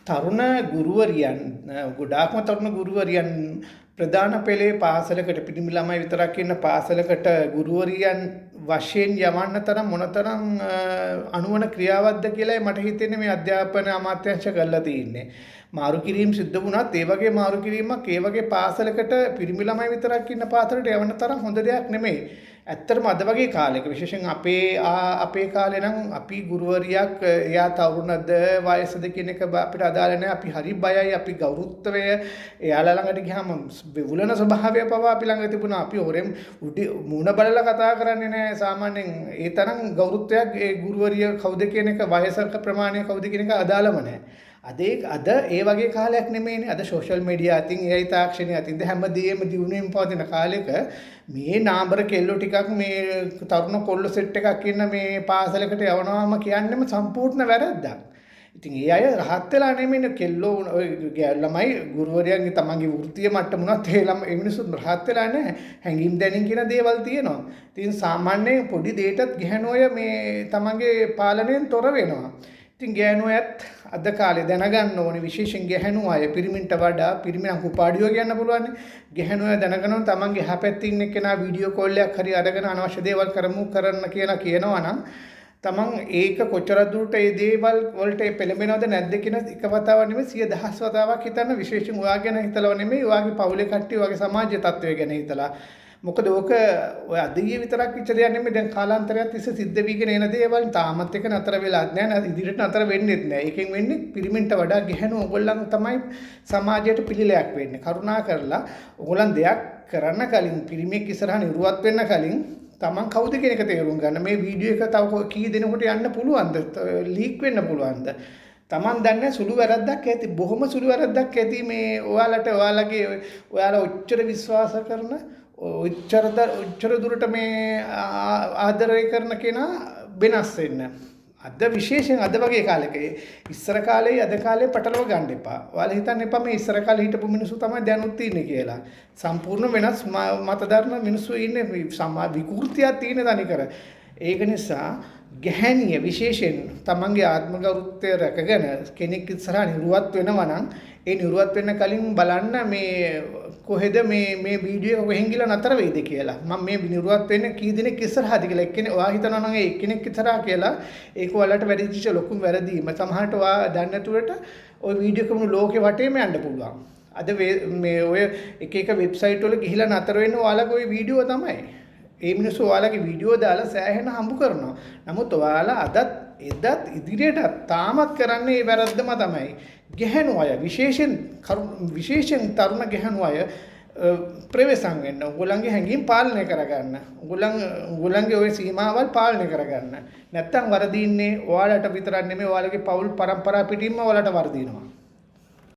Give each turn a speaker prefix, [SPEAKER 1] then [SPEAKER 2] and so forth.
[SPEAKER 1] තරුණ ගුරුවරියන්, ගොඩාක්ම තරුණ ගුරුවරියන් ප්‍රධාන පෙළේ පාසලකට, පිරිමි ළමයි විතරක් ඉන්න පාසලකට ගුරුවරියන් වශයෙන් යවන්න තරම් මොනතරම් අනුවන ක්‍රියාවක්ද කියලායි මට හිතෙන්නේ මේ අධ්‍යාපන අමාත්‍යාංශ කරලා තියෙන්නේ. මාරු කිරීම සිද්ධ වුණත් ඒ වගේ මාරු කිරීමක් ඒ වගේ පාසලකට, පිරිමි ළමයි විතරක් ඉන්න පාසලට යවන්න තරම් හොඳ දෙයක් නෙමෙයි. ඇත්තටම අද වගේ කාලෙක, විශේෂයෙන් අපේ කාලේ නම් අපි ගුරුවරියක් එයා තරුණද වයසද කියන එක අපිට අදාළ නෑ. අපි හරි බයයි. අපි ගෞරවත්වය එයාලා ළඟට ගියාම වෙවුලන ස්වභාවය පවා අපි ළඟ තිබුණා. අපි හොරෙන් උඩ මූණ බලලා කතා කරන්නේ නෑ සාමාන්‍යයෙන්. ඒ තරම් ගෞරවත්වයක් ඒ ගුරුවරිය කවුද කියන එක, වයසක ප්‍රමාණය කවුද කියන එක අදාළම නෑ. අද අද ඒ වගේ කාලයක් නෙමෙයිනේ. අද සෝෂල් මීඩියා අතින්, AI තාක්ෂණය අතින් හැමදේම දියුණුවෙන් පවතින කාලෙක මේ නාඹර කෙල්ලෝ ටිකක් මේ තරුණ කොල්ලෝ සෙට් එකක් ඉන්න මේ පාසලකට යවනවාම කියන්නෙම සම්පූර්ණ වැරද්දක්. ඉතින් ඒ අය රහත් වෙලා නෙමෙයිනේ කෙල්ලෝ, ඔය ළමයි ගුරුවරයන්ගේ තමන්ගේ වෘත්තීය මට්ටම උනත් ඒ ළම ඒ මිනිස්සුත් රහත් වෙලා නැහැ. හැඟීම් දැනීම් කියන දේවල් තියෙනවා. ඉතින් සාමාන්‍යයෙන් පොඩි දෙයකටත් ගැහැණු අය මේ තමන්ගේ පාලනයෙන් තොර වෙනවා. ඉතින් ගෑනු අයත් අද කාලේ දැනගන්න ඕනේ, විශේෂයෙන් ගැහැණු අය පිරිමින්ට වඩා, පිරිමි නම් කුපාඩියෝ කියන්න පුළුවන්, ගැහැණු අය දැනගන්න ඕනේ තමන්ගේ එහා පැත්තේ ඉන්න කෙනා වීඩියෝ කෝල් එකක් හරි අරගෙන අනවශ්‍ය දේවල් කරමු කරන්න කියලා කියනවා නම් තමන් ඒක කොච්චර දුරට ඒ දේවල් වලට පෙළඹෙනවද නැද්ද කියන එක වතාවක් නෙමෙයි, සිය දහස් වතාවක් හිතන්න. විශේෂයෙන් ඔයා ගැන හිතලව නෙමෙයි, ඔයාගේ පවුලේ කට්ටිය, ඔයාගේ සමාජ තත්ත්වය ගැන හිතලා. මොකද ඕක ඔය අද ඊයේ විතරක් වෙච්ච දෙයක් නෙමෙයි, දැන් කාලාන්තරයක් තිස්සේ සිද්ධ වීගෙන එන දේවල්. තාමත් එක නතර වෙලාත් නෑ, ඉදිරියට නතර වෙන්නෙත් නෑ. ඒකෙන් වෙන්නේ පිරිමින්ට වඩා ගැහැණු ඕගොල්ලන් තමයි සමාජයට පිළිලයක් වෙන්නේ. කරුණා කරලා ඕගොල්ලන් දෙයක් කරන්න කලින්, පිරිමියෙක් ඉස්සරහා නිරුවත් වෙන්න කලින් තමන් කවුද කියන එක තේරුම් ගන්න. මේ වීඩියෝ එක තව කී දෙනෙකුට යන්න පුළුවන්ද, ලීක් වෙන්න පුළුවන්ද? තමන් දන්නේ සුළු වැරද්දක් ඇති, බොහොම සුළු වැරද්දක් ඇති මේ ඔයාලට, ඔයාලගේ ඔයාලා ඔච්චර විශ්වාස කරන, ඔච්චර දුරට මේ ආදරය කරන කෙනා වෙනස් වෙන්න. අද විශේෂයෙන් අද වගේ කාලෙක, ඉස්සර කාලේ අද කාලේ පටලව ගන්න එපා. ඔයාලා හිතන්න එපා මේ ඉස්සර කාලේ හිටපු මිනිස්සු තමයි දැනුත් ඉන්නේ කියලා. සම්පූර්ණ වෙනස් මත ධර්ම මිනිස්සු ඉන්නේ, විකෘතියක් තියෙන තනිකර. ඒක නිසා ගැහැණිය විශේෂයෙන් තමන්ගේ ආත්ම ගෞරවත්වය රැකගෙන කෙනෙක් ඉස්සරහා නිරුවත් වෙනවා නම් ඒ නිරුවත් වෙන්න කලින් බලන්න මේ කොහෙද මේ මේ වීඩියෝ එක කොහෙන් ගිහලා නතර වෙයිද කියලා. මම මේ නිරුවත් වෙන්නේ කී දෙනෙක් ඉස්සරහාද කියලා. එක්කෙනෙක් ඔයා හිතනවා නම් ඒ එක්කෙනෙක් ඉස්සරහා කියලා, ඒක ඔයාලට වැරදිච්ච ලොකුම වැරදීම. සමහරට ඔයා දන්නේ නැතුවට ඔය වීඩියෝ එක මුළු ලෝකෙ වටේම යන්න පුළුවන්. අද මේ ඔය එක එක වෙබ්සයිට් වල ගිහිලා නතර වෙන්න ඔයාලගේ ඔය වීඩියෝ තමයි. ඒ මිනිස්සු ඔයාලගේ වීඩියෝ දාලා සෑහෙන හම්බ කරනවා. නමුත් ඔයාලා අදත් එදත් ඉදිරියටත් තාමත් කරන්නේ ඒ වැරද්දම තමයි. ගැහැණු අය විශේෂයෙන්, විශේෂයෙන් තරුණ ගැහැණු අය ප්‍රවේශම් වෙන්න. ඕගොල්ලන්ගේ හැඟීම් පාලනය කරගන්න. ඕගොල්ලන්ගේ ඔය සීමාවල් පාලනය කරගන්න. නැත්තම් වරදින්නේ ඔයාලට විතරක් නෙමෙයි, ඔයාලගේ පවුල් පරම්පරා පිටින්ම ඔයාලට වරදිනවා.